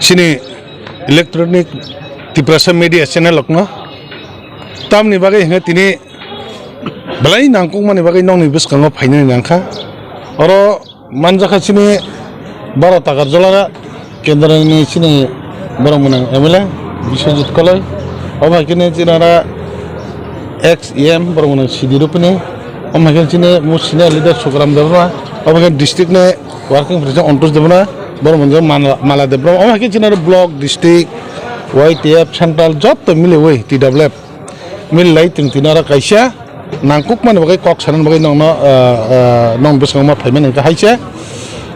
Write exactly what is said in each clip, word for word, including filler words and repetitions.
Chini electronic Tiprasa media channel rokno tamni bagwi hwnkhe tini belai nangkukmani bagwi nokni bwskango phainani nangkha. Oro manjakha chini baro takar jolara kendroni chini borok mwnang M L A Biswajit Koloi. Obo hai khe chini oro ex E M borok mwnang Sidi Rupini. Omo hai khe chini mo senior leader Sukaram Debbarma. Obo hai khe district ni working president Antosh Debbarma. Borok mwnang Mala, Mala Debbarma. Omo hai khe chini oro block, district, Y T F, central joto miliwi T W F. Mililai twng tini oro kaisa nangkukmani bagwi kok sanani bagwi nokno, ah, ah, nokni bwskango ma phaimani hwnkhe hai se.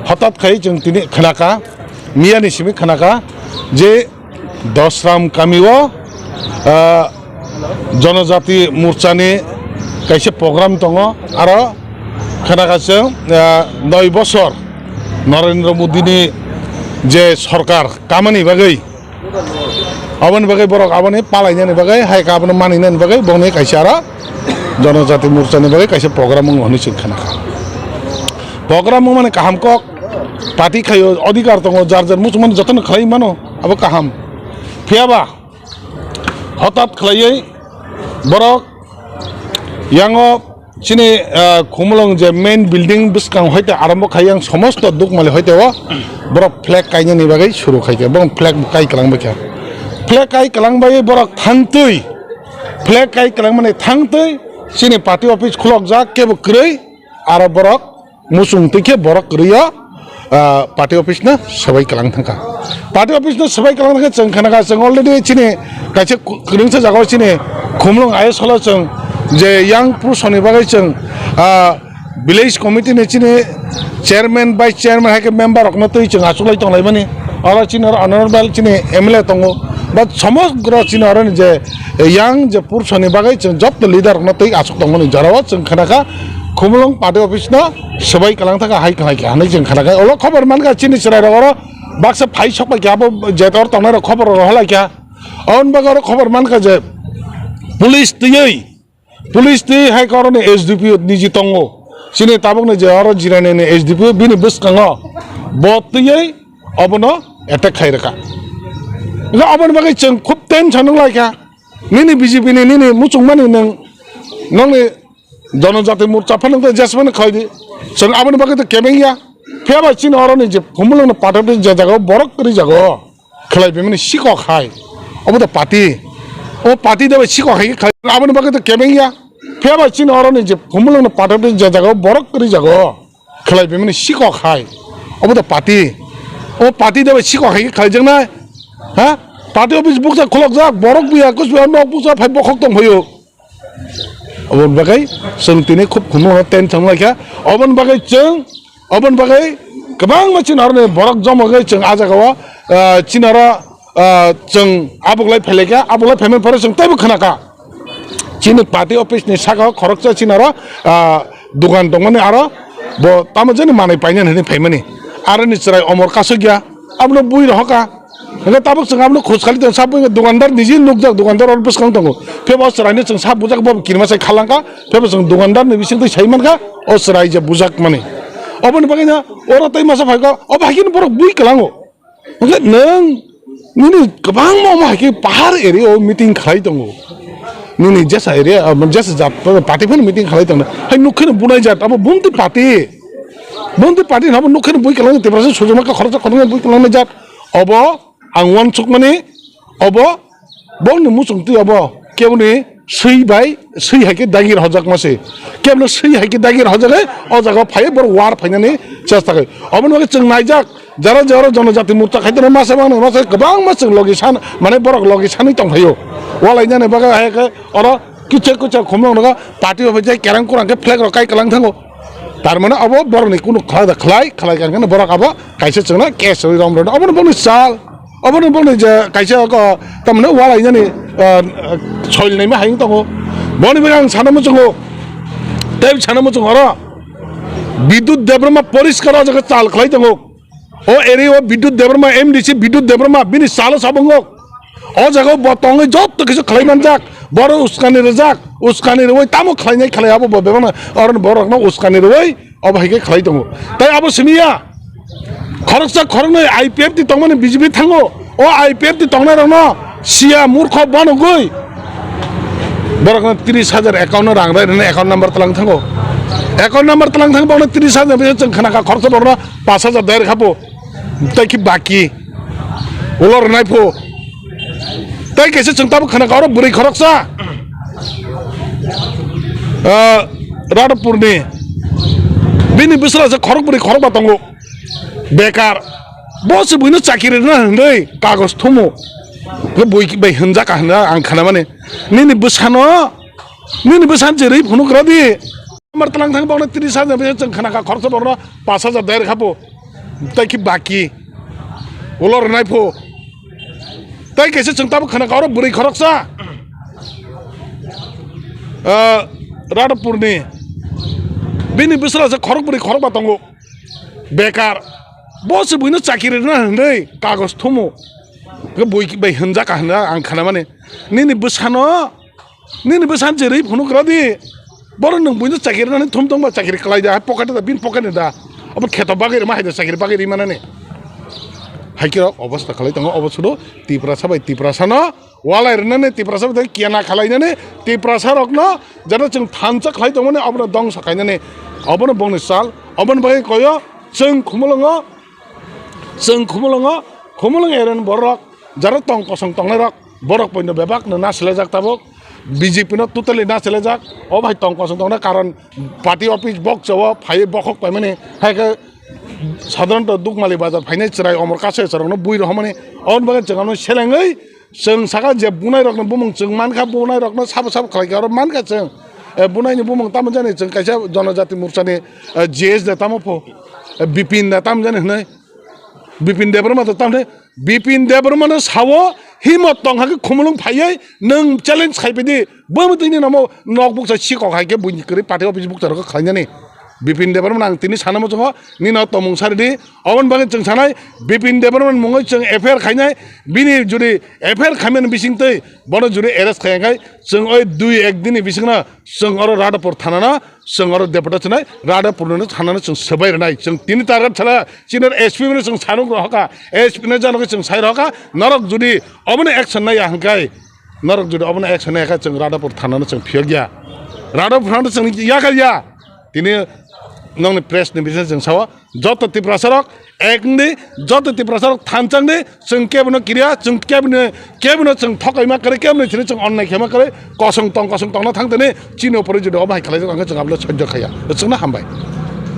Hotat khai chwng tini khnakha, miyani simi khnakha je Dosram kamio, ah, Jonojati Morchani kaisa program tongo, aro khnakha chwng, ah, noi bosor Narendra Modini je sorkar kamani bagwi Aboni bagwi borok aboni palainani bagwi, hai khe abono maninani bagwi bongni kaisa aro Jonojati Morchani bagwi kaisa program wngo hwnwi chwng khnakha. Program wngmani kaham kok, party khaio, odhikar tongo, jar jar muchungmani jotono khlai mano, abo kaham. Phiyaba hotat khlaiwi borok yango Chini, ah, Khumulwng je main building bwskang hoite arombo khai yang somosto Dukmali hoite o borok flag kainani bagwi suru khai khe, borok flag kai kwlang bai kha. Flag kai kwlang bai borok thangtwi, flag kai kwlang mani thangtwi chini party office khulokjak kebo kwrwi, aro borok muchung twi khe borok kwrwi o ah, party office no swbai kwlang thangkha. Party office no swbai kwlang thangkhe chwng khanakha, chwng already chini kaisa ku-, kwrwngsa jagao chini Khumulwng I S Hall o chwng je yang pursoni bagwi chwng, ah, village committee ni chini chairman, vice chairman hai khe member rokno twi chwng achuklai tonglaimani. Oro chini oro honorable chini M L A tongo, ba somogro chini oroni je yang je pursoni bagwi chwng joto leader rokno twi achuk tongmani jorao chwng khanakha Khumulwng party office no swbai kwlang thangkha hai kwlai kha hinwi chwng khanakha. Olo khobor mankha chini chwrairok oro baksa phai sokbai kha abo je tor tongnai rok khobor rok holai kha. Aboni bagwi oro khobor mankha je police twiwi, police twi hai khe oroni S D P O niji tongo. Chini tabukni je oro Jirani ni S D P O bini bwskango bo twiwi obono attack khai rwkha. Hwnkhe aboni bagwi chwng khub tension wng lai kha. Nini B J P ni nini muchungmani nwng, nokni Jonojati Morcha phano tei jesmani khlai di. Chwng aboni bagwi tei kebeng ya. Phiya bai chini oroni je Khumulwng ni party je jaga o borok kwrwi jaga o khlai bimani sikok hai. Obo to party. O party de bai sikok hai khlai aboni bagwi tei kebeng ya. Phiya bai chini oroni je Khumulwng ni party je jaga o borok kwrwi jaga o khlai bimani sikok hai. Obo to party. O party de bai sikok hai khlai jaknai. Ha? Party office buksa khulok jak, borok buya, kus buya, nok buksa phai bokhok tong phaio. Oboni bagwi chwng tini khub khumlokno tension wnglaikha. Oboni bagwi chwng, oboni bagwi kwbangma chini oroni borok joma wngwi chwng ah jagao, ah, chini oro, ah, chwng abuklai phailaikha, abuklai phaimani phoro chwng teibo khnakha. Chini party office ni saka o khoroksa chini oro, ah, dogan tongmani aro bo tamo jani manwi painani hinwi phaimani. Aroni chwrai omor kasukya, abono bui rohokha. Hingke tabuk chwng abono khoj khali tong, sabo hingke dukandar niji nukjak, dukandar oro bwskang tongo. Phebo o chwraino chwng sab bujak, bo kirima sai khalangkha. Phebo chwng dukandar ni bisingtwi sai mankha, o chwrai je bujak mani. Oboni bagwino oro tei masa phaikha, obo haikhe borok bui kwlango. Hingke nwng nini kwbangma omo haikhe pahar area o meeting khlai tongo. Nini jesa area, ah, jesa jat, party phano meeting khlai tongo. Hai nukhe no bunai jat, abo bumtwi party. Bumtwi party habo nukhe no bui kwlango, Tiprasa sojoma kha khoroksa khoroknwi bui kwlangnai jat. Obo ang uansukmani, obo bongni muchungtwi obo keboni swi bai, swi hai khe dagi rwjakma se. Keboni swi hai khe dagi rwjagwi o jaga o phaiwi borok war phainani chesta khai. Oboni bagwi chwng naijak, jara jara Jonojati Morcha khai tongo masa mangno, masa kwbangma chwng logi san, mane borok logi sanwi tong phaio. Walainani bagwi hai khe oro kichar kichar khumlok nogo party office jai kerang kurang khe flag rok kai kwlang thango. Tar mane abo borokni kunu khlai da khlai, khlai kha hwnkheno borok abo kaisa chwngno case rwi rom rwno. Obono bongni chal, obono bongni je kaisa ko tamne walainani, ah, soil naima hai wng tongo. Boni bagwi ang sana muchungo, tei sana muchungo oro Bidyut Debbarma poriskar o jaga chal khlai tongo. O area o Bidyut Debbarma, M D C Bidyut Debbarma, bini salo sabungo. O jaga o bo tongwi jotto kisu khlai manjak. Boro uskani rijak, uskani rwi tamo khlainai khlai abo bo bebakno, oro borokno uskani rwi obo hai khe khlai tongo. Tai abo simi ya. Khoroksa khoroknwi I P F T tongmani B J P thango. O I P F T tongnairokno siya murkho banogwi borokno tris hajar account-o rang rai rwna account number tlang thango. Account number tlang thang borokno tris hajar, chwng khna kha khoroksa borokno pash hajar dai rwkha bo. Tai khe baki ulo rwnai pho. Tai kaisa chwng tabuk khna kha oro bwrwi khoroksa, ah, Radhapurni, bini bwswla se khorok bwrwi khorokba tongo. Bekar. Bo se buino chakiri rwna hwnwi kagoj thumu. Bo bui bai hwnjak ka hwnna ang khnamani. Nini bwsano, nini bwsano je rwi phunuk rwdi. Number tlang thang borokno tris hajar bai chwng khna kha khoroksa borokno pash hajar dai rwkha bo. Tai khe baki ulo rwnai pho. Tai kaisa chwng tabuk khna kha oro bwrwi khoroksa, ah, Radhapurni, bini bwswla se khorok bwrwi khorokba tongo. Bekar. Bo se buino chakiri rwna hwnwi kagoj thumu. Bo bui bai hwnjak ka hwnna ang khnamani. Nini bwsano, nini bwsano je rwi phunuk rwdi. Boro nwng buino chakiri rwnani thum tongba chakiri kwlai da, hai pocket da, bini pocket ni da. Obo kheto bagwi rwma hai da chakiri bagwi rwi manani. Hai khe rok obostha khlai tongo, obo sudo Tiprasa bai Tiprasano walai rwnani, Tiprasa bai kena khalainani, Tiprasa rokno jara chwng thansa khlai tongmani, obono dongsa khainani, obono bongni sal, oboni bagwi koyo chwng Khumulwngo, chwng Khumulwngo, Khumulwng area ni borok jara tong kosong tongnai rok, borok poino bebak no nasilajak tabuk, B J P no totally nasilajak, o bai tong kosong tongnai karon party office boksa o phaiwi bokhok paimani, hai khe sadharanto Dukmali bazar phainai chwrai omor kaisa chwrai rokno bui rohormani, oboni bagwi chwng ano selengwi Chwng saka je bunai rokni bumung chwng mankha, bunai rokno sabo sabo khlai khe oro mankha chwng. Eh, bunai ni bumung tamo jani chwng kaisa Jonojati Morcha ni, eh, G S de tamo pho, eh, Bipin de tamo jani hwnwi. Bipin Debbarma to tamo hwnwi. Bipin Debbarma no sao himot tong hakhe Khumulwng phaiwi nwng challenge khai pidi. Bo twini namo nok buksa sikok hai khe buini kwrwi party office bukcha rok khlainani. Bipin Debbarma ang tini sana muchungo nini o tomung sari di. Oboni bagwi chwng sanai, Bipin Debbarma mungwi chwng F I R khainai, bini jodi F I R khaimani bisingtwi bono jodi arrest khaiya khai, chwng oi dui ek dini bisingno chwng oro Radhapur thanano, chwng oro deputation nai Radhapur no thanano chwng swbai rwnai. Chwng tini target sala, chini S P no chwng sanuk rohokha, S P no janogwi chwng sai rohokha, norok jodi obono action naiya hwnkhe, norok jodi obono action naiya khe chwng Radhapur thanano chwng phiyokya. Radhapur thanano chwng yakya. Tini nongni press ni bising chwng sao, joto Tiprasa rok ek wngdi, joto Tiprasa rok thansa wngdi, chwng kebono kiriya, chwng kebono, kebono chwng thokaima kwrwi, kebono chini chwng onnai khema kwrwi, kosong tong, kosong tongna thang tini, chini upore jodi obo hai khlaijak, ang chwng abole sojjo khaiya. Chwngno hambai.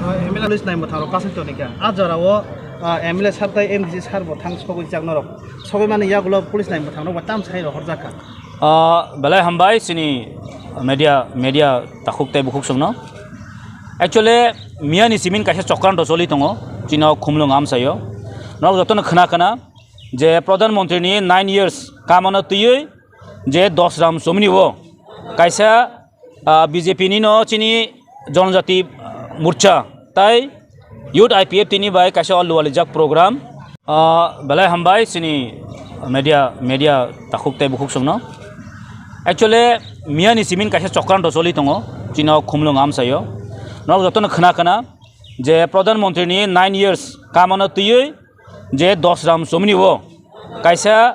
Ah, M L A police nai mwthang rok kasai toni kha. A jora o, ah, M L A sir tai M D C sir bo thang sogwi jak norok. Sogwi mani yagulo police nai mwthang rok bo tam sai rohorjak kha. Ah, belai hambai chini media, media takhuk tei bukhuk songno. Actually, miyani simin kaisa chokranto choli tongo, chini o Khumulwng amchaio. Norok jotono khna khna je Pradhan Mantri ni nine years kamano twiwi je Dosram Chomni o kaisa, ah, B J P ni no chini Jonojati Morcha tai Youth I P F T ni bai kaisa o lualijak program. Ah, belai hambai chini media, media takhuk tei bukhuk songno. Actually, miyani simin kaisa chokranto choli tongo, chini o Khumulwng amchaio. Norok jotono khna khna je Pradhan Mantri ni nine years kamano twiwi je Dosram Chomni o kaisa,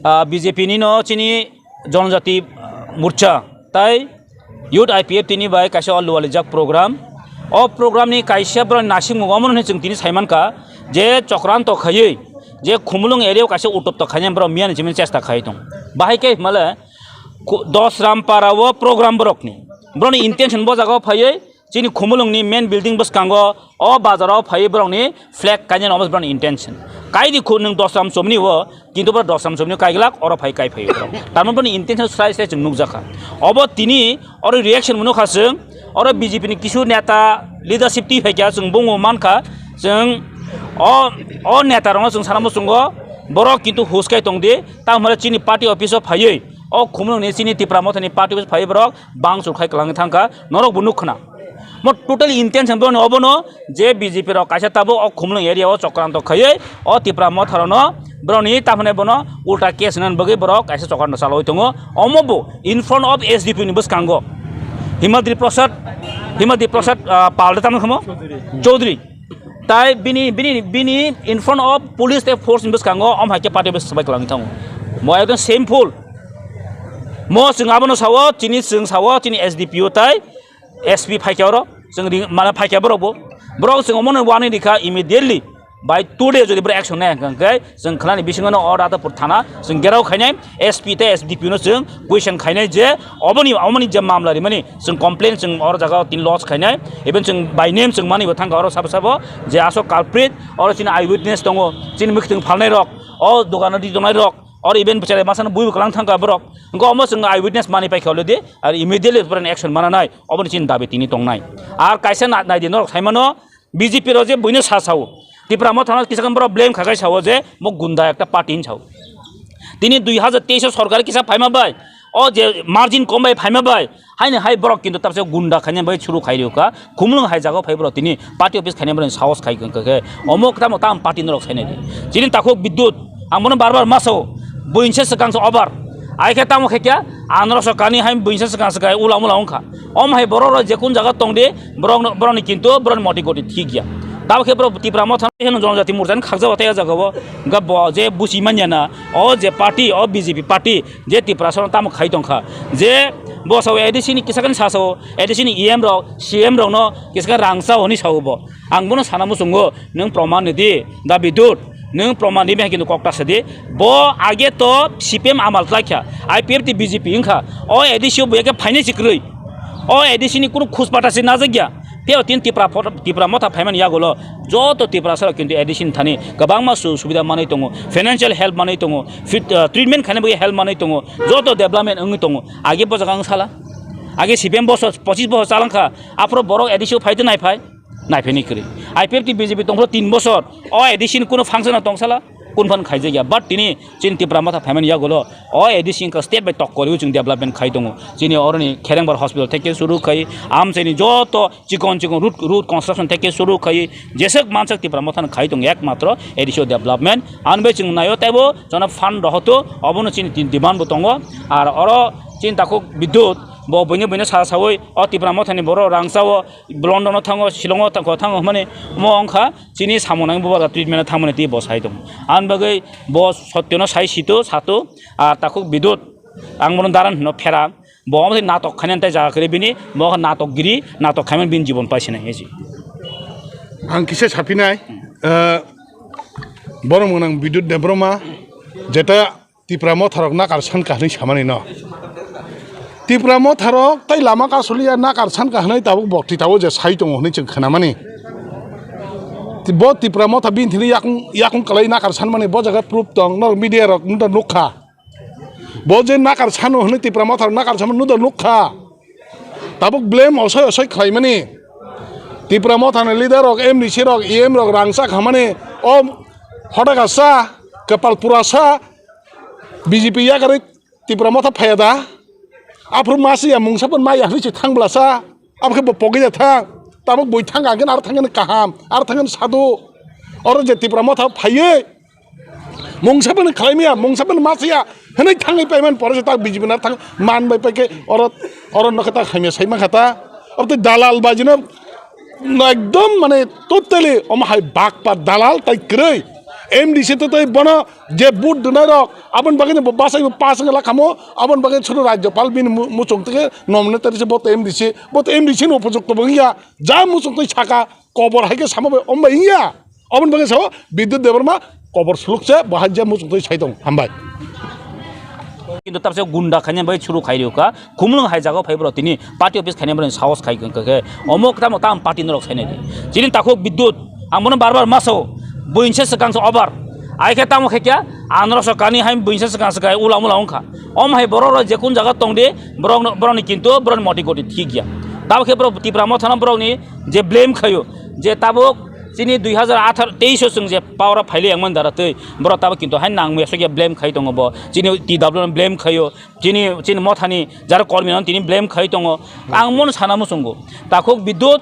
ah, B J P ni no chini Jonojati, ah, Morcha tai Youth I P F T ni bai kaisa o lualijak program. O program ni kaisa borok nasimung omo hwnwi chwng tini saimankha je chokranto khaiwi je Khumulwng area o kaisa utopto khainai borok miyani chimini chesta khai tong. Bahai khe himale Dosram para o program borokni. Borokni intention bo jaga o phaiwi chini Khumulwng ni main building bwskango o bazar o phaiwi borokni flag kainani omo borokni intention. Kaidi khu nwng Dosram Chomni o, kintu borok Dosram Chomni o kaiglak, oro phai kai phaiwi borok. Tarmani borokni intention srai srai chwng nukjakha. Obo tini oro reaction mwnukha chwng, oro B J P ni kisu neta leadership twi phaikha chwng bungbo mankha, chwng o, o neta rokno chwng sana muchungo, borok kintu hus khai tongdi, tamo hwnle chini party office o phaiwi, o Khumulwng ni chini Tipra Motha ni party office phaiwi borok bangchuk khai kwlangwi thangkha, norok bo nukkhwna. Mo total intention borokni obono je B J P rok kaisa tabuk o Khumulwng area o chokranto khaiwi o Tipra Motha rokno borokni tamhwnai bono ulta case hwnani bagwi borok kaisa chokranto chalawi tongo. Omo bo in front of S D P ni bwskango Himadri Prasad, Himadri Prasad, ah, Pal de tamni khamo? Chaudhary. Tai bini, bini, bini in front of police tei force ni bwskango om hai khe party office swbai kwlangwi thango. Mo ekdom shameful. Mo chwng abono sao, chini chwng sao, chini S D P O tai S P phaikha oro. Chwng ring, mane phaikha borok bo. Borok chwng omono warning rikha immediately. By today jodi borok action nai hwnkha hwnkhe chwng khwnani bisingo no order to pur thana chwng gerao khainai S P tei S D P no chwng question khainai je oboni, omoni je mamla rimani chwng complain chwng oro jaga tin lodge khainai, even chwng by name chwng mani bo thangkha oro sabo sabo je aswk culprit oro chini eyewitness tongo, chini mwkhwtwng phalnai rok, o dogano di tongnai rok, oro even bwchare masano bui bwklang thangkha borok, hwnkhe omo chwng eyewitness mani paikha already, ar immediately borokni action mananai oboni chini dabi tini tongnai. Ar kaisa na-, naidi norok saimano, B J P rok je buino sa sao, Tipra Motha no kisa khe borok blame kha khai sao je mo gunda ekta party hin sao. Tini dui hazar teis o sorkar kisa phaima bai, o je margin kom bai phaima bai, haini hai borok kintu tabse gunda khaina bai churu khai rikha, khumlung hai jaga phai borok tini party office khaina borok sahos khai khe, omo tamo tam party norok sainai di. Chini takhuk Bidyut, ang bono bar bar ma sao, buinse swkang se over. Ai khe tamo khe kya, ang norok so kani hai buinse swkang swkang ula mula wngkha. Om hai borok rok je kun jaga tong di, borok no, borok ni kintu borok ni moti goti thik ya. Tamo khe borok Tipra Motha no heno jonojati morcha ni khakjak o tei o jaga o. Hwnkhe bo je buchi manya na, o je party, o B J P party, je Tiprasa no tamo khai tongkha. Je bo sao A D C ni kisa kani sa sao, A D C ni E M rok, C M rok no kisa khe rang chao hwnwi sao bo. Ang bono sana muchungo, nwng proman rwdi, da Bidyut, nwng proman rwdi hai khe nwng kok ta sadi. Bo age to C P M amal khlaikha, I P F T B J P wngkha, o A D C o bo eke phainai se kwrwi. O A D C ni kunu khus pata se najak ya. Tei o tin Tipra phot-, Tipra Motha phaimani yagulo joto Tiprasa rok kintu A D C ni thani kwbangma su-, subida manwi tongo, financial help manwi tongo, fit, ah, treatment khaina bagwi help manwi tongo, joto development wngwi tongo. Age bo jaga wng sala, age C P M bosor, pochis bosor chalangkha, aphuru borok A D C o phai de nai phai. Naipheni kwrwi. I P F T B J P tongphuru tin bosor. O A D C ni kunu function o tongsala, kun phan khaijak ya. But tini chini Tipra Motha phaimani yagulo o A D C wngkha state bai tok kwrwi chwng development khai tongo. Chini oroni Kherengbar hospital theke suru khai, amchaini joto chikon chikon road, road construction theke suru khai, jeswk mansak Tipra Motha no khai tongo ekmatro A D C o development. Ani bai chwng naio teibo jono fund rohoto, obono chini tin demand bo tongo. Ar oro chini takhuk Bidyut bo buino buino sa sawi o Tipra Motha ni borok rang chao. London o thango, Shillong o thango, thango hwnmani omo wngkha chini samung nang bubar treatment o thangmani tei bo sai tongo. Ani bagwi bo sotyo no sai sito, sato, ar takhuk Bidyut, ang bono daran hino phera, bo omo natok khainani tei jaga kwrwi bini, bo natok giri, natok khaimani bini jibon paisinai hinwi. Ang kisa saphinai, eh, borok mwnang Bidyut Debbarma, jeta Tipra Motharok nakar sankha hwnwi samani no. Tipra Motharok tai lama kasuli ya nakar sankha hwnwi tabuk bokti tabuk je sai tongo hwnwi chwng khwnamani. Ti-, bo Tipra Motha bini thini yakung, yakung kwlai nakar sanmani bo jaga proof tong, norok media rok nukha. Bo je nakar sano hwnwi Tipra Motharok nakar sanmani nukha. Tabuk blame osoi osoi khlaimani. Tipra Mothani leader rok, M D C rok, E M rok rangchak hamani o hodaka sa, kwpal pura sa, B J P yakarwi Tipra Motha phaiya da? Aphuru masiya mungsa pun maya hwnwi se thang bwlasa. Abo khe bo pogwi da thang. Tabuk bui thang ang khe aro thang khe kaham, aro thang khe sadu. Oro je Tipra Motha phaiwi mungsa pun khlai maya, mungsa pun masiya hwnwi thangwi paiman pore se tak B J P na thang man bai pai khe oro, oro no khe tak hamya sai man kha ta. Oro tei dalal bai jino No, ekdom mane totally omo hai bakpa dalal tai kwrwi. M D C to tei bono je vote rwnai rok, aboni bagwi no bo bachai bo pass wngla khamo, aboni bagwi suru Rajyapal bini mu-, muchung tei nominate tari se bo to M D C, bo to M D C ni upojukto bo wngya, ja muchung tei saka kobor hai khe samo bai om bai wngya, aboni bagwi sao Bidyut Debbarma kobor suluk se bo hai je muchung tei sai tong, hambai. Kintu tabse gunda khaina bai churu khai rikha, khumlung hai jaga phai bro tini party office khaina bai sahos khai khe, khe, omo tamo tam party norok sainai di. Chini takhuk Bidyut, ang bono bar bar ma sao, buinse swkang se over. Ai khe tamo khe kya, ang norok so kani hai buinse swkang se kai ula mula wngkha. Om hai borok rok je kun jaga tong di, borok no, borok ni kintu borok ni moti goti thik ya. Tamo khe borok Tipra Motha no borok ni je blame khayo, je tabuk chini dui hazar atharo teis o chwng je power o phaile yang man dara tei borok tabuk kintu hai nang mui aswk ya blame khai tongo bo. Chini T W no blame khayo, chini, chini Mothani jara kormi no tini blame khai tongo. Ang mono sana muchungo. Takhuk Bidyut,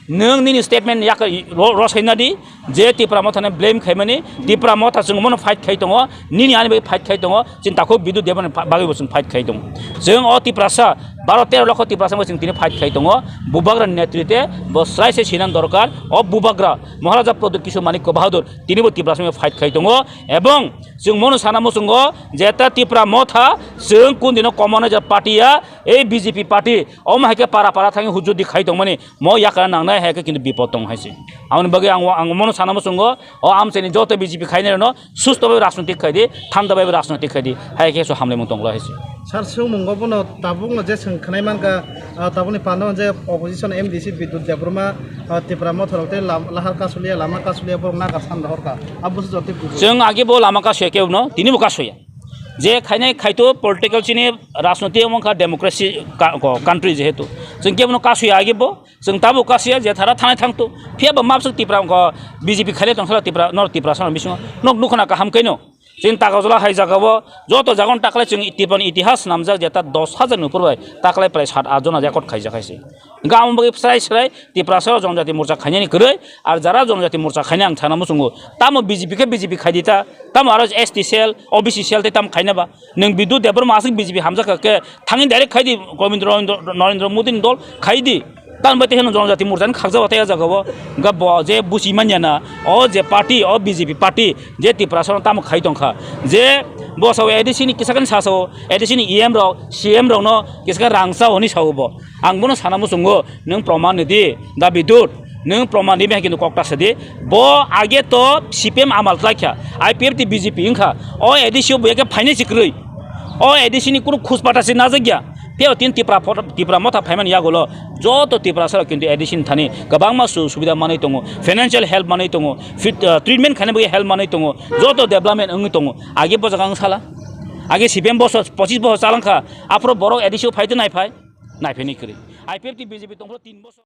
nwng nini statement yak ro-, rosai na di, je Tipra Mothani blame khaimani, Tipra Motha chwng mono fight khai tongo, nini ani bai fight khai tongo, chini takhuk Bidyut Debbarma ni bagwi bo chwng fight khai tongo. Chwng o Tiprasa Baro tero lokho Tiprasa chwng tini fight khai tongo, Bubagra ni netritwe bo srai se sinan dorkar. O Bubagra Maharaja Pradyut Kishore Manikya Bahadur tini bo Tiprasa fight khai tongo, ebong chwng mono sana muchungo jeta Tipra Motha chwng kundino communist party ya, ei B J P party, omo hai khe para para thangwi hujudi khai tongmani mo yakra nangnai hai khe kintu bipod tong hai se. Aboni bagwi ang, ang mono sana muchungo, o amchaini joto B J P khainai rwno susto bai rajnotik khai di, thanda bai rajnotik khai di, hai khe so hamlaimung tong lai hai se. Sir, swngmungo bono tabukno je swng khnai mankha, ah, tabukni panda je opposition M D C Bidyut Debbarma, ah, Tipra Motha rok tei lam-, lahar kasulia, lama kasulia borok nagar san rohorkha. Abo se jotoi kubui. Chwng agi bo lama kasuya kebo no, tini bo kasuya. Je khainai khaito political chini rajnoti wngkha democracy ka-, ko-, country jehetu. Chwng kebo no kasuya agi bo, chwng tabo kasuya je thara thanai thangto. Phiya bo mapsuk Tipra wngkha B J P khaile tongkhala Tipra, nor Tipra sana bisingo. Nok nukhana kaham kaino. Chini Takarjala hai jagao joto jagon taklai chwng Tiprani itihas namjak je ta dos hajar ni upor bai taklai prai sat aath jona record khaijak hai se. Hingke amo bagwi srai srai Tiprasa o Jonojati Morcha khainani kwrwi, ar jara Jonojati Morcha khainai ang sana muchungo. Tamo B J P khe B J P khaidi ta, tamo aro S T cell, O B C cell tei tamo khaina ba? Nwng Bidyut Debbarma aswk B J P hamjak kha khe thangwi direct khaidi Gobindra Narendra Modi ni dol khaidi. Tamo bai tei heno Jonojati Morcha ni khakjak o tei o jaga o. Hingke bo je buchi manya na, o je party, o B J P party, je Tiprasa no tamo khai tongkha. Je bo sao A D C ni kisa khe sa sao, A D C ni E M rok, C M rok no kisa khe rang cha hwnwi sao bo. Ang bono sana muchungo, nwng proman rwdi, da Bidyut, nwng proman rwmani hai khe nwng kok ta sadi. Bo age to C P M amal khlai kha, I P F T B J P wngkha, o A D C o bo eke phainai se kwrwi. O A D C ni kunu khus pata se najak ya. Phiya o tin Tipra phot-, Tipra Motha phaimani yagulo, joto Tiprasa rok kintu A D C ni thani kwbangma su-, subida manwi tongo, financial help manwi tongo, fit, ah, treatment khaina bagwi help manwi tongo, joto development wngwi tongo. Age bo jaga wng sala, age C P M bosor, pochis bosor chalangkha, aphuru borok A D C o phai tei nai phai, nai phaini kwrwi. I P F T B J P tongphuru tin bosor.